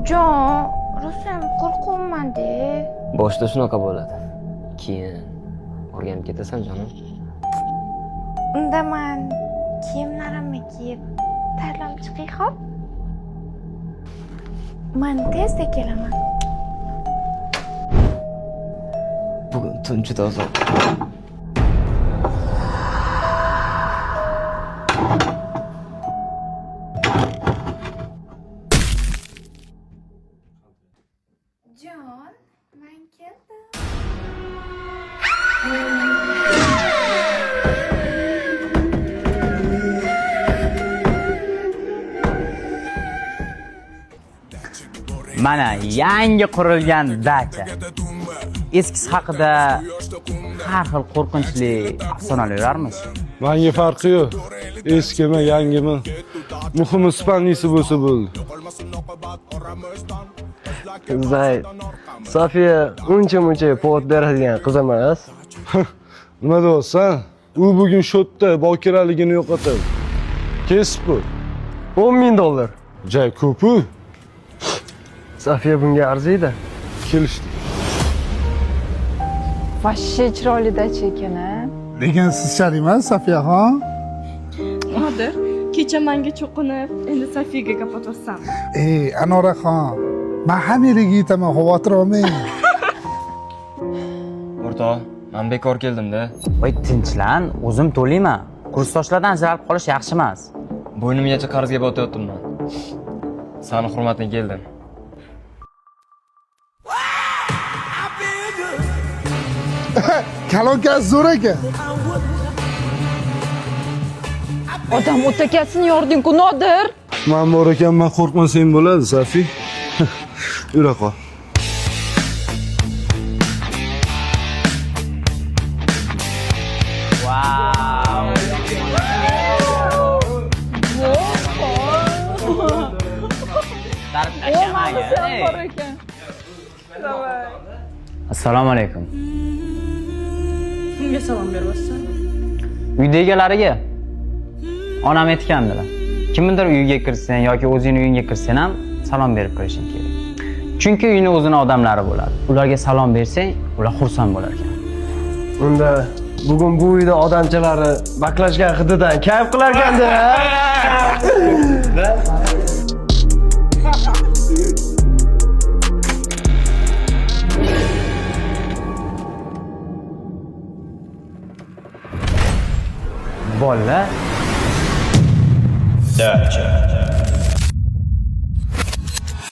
Jon, rosayam qo'rqyapman-da. Boshida shunaqa bo'ladi. Keyin o'rganib ketasan, jonim. Unda man kiyimlarimni kiyib tayyorlanib chiqay, xo'p? Man tezda kelaman. Bugun tun juda uzoq. Jon, man keldim. Mana yangi qurilgan dacha. Eskisi haqida har xil qo'rqinchli afsonalar yurarmiz. Manga farqi yo'q. Eskimi, yangimi. Muhimi spalnisi bo'lsa bo'ldi. Zay, Sofiya uncha-muncha povod beradigan qiz emas. Nima deyapsan? U bugun shotda bokiraligini yo'qotadi. Kesib bu. 10 000 dollar. Jay ko'p-u. Sofiya bunga arziydi. Kelishdik. Вообще chiroyli dacha ekan a. Lekin sizchalik emas, Sofiyaxon. Nodir, kecha menga cho'qinib, endi Sofiyaga gap otyapsan. Ey, Anoraxon, man hammaga yetaman, xavotir olmang. O'rtoq, men bekor keldim-da. Voy tinchlan, o'zim to'layman. Kursdoshlardan ajralib qolish yaxshi emas. Bo'ynimgacha qarzga botyaptim men. Sani hurmating keldim. Kalonkasi zo'r ekan. Odam o'takasini yording-ku, Nodir. Man bor ekanman, qo'rqmasang bo'ladi, Safi. Yura qol. Wow. Bor ekan. Assalomu alaykum. Kimga salom beryapsan? Uyda egalariga onam aytgandilar. Kimnidir uyiga kirsang yoki o'zingni uyingga kirsang ham salom berib kirishing kerak. Chunki uyni o'zini odamlari bo'ladi. Ularga salom bersang, ular xursand bo'lar ekan. Unda bugun bu uyda odamchalari baklashgan hididan kayf qilarkanda. Bolalar,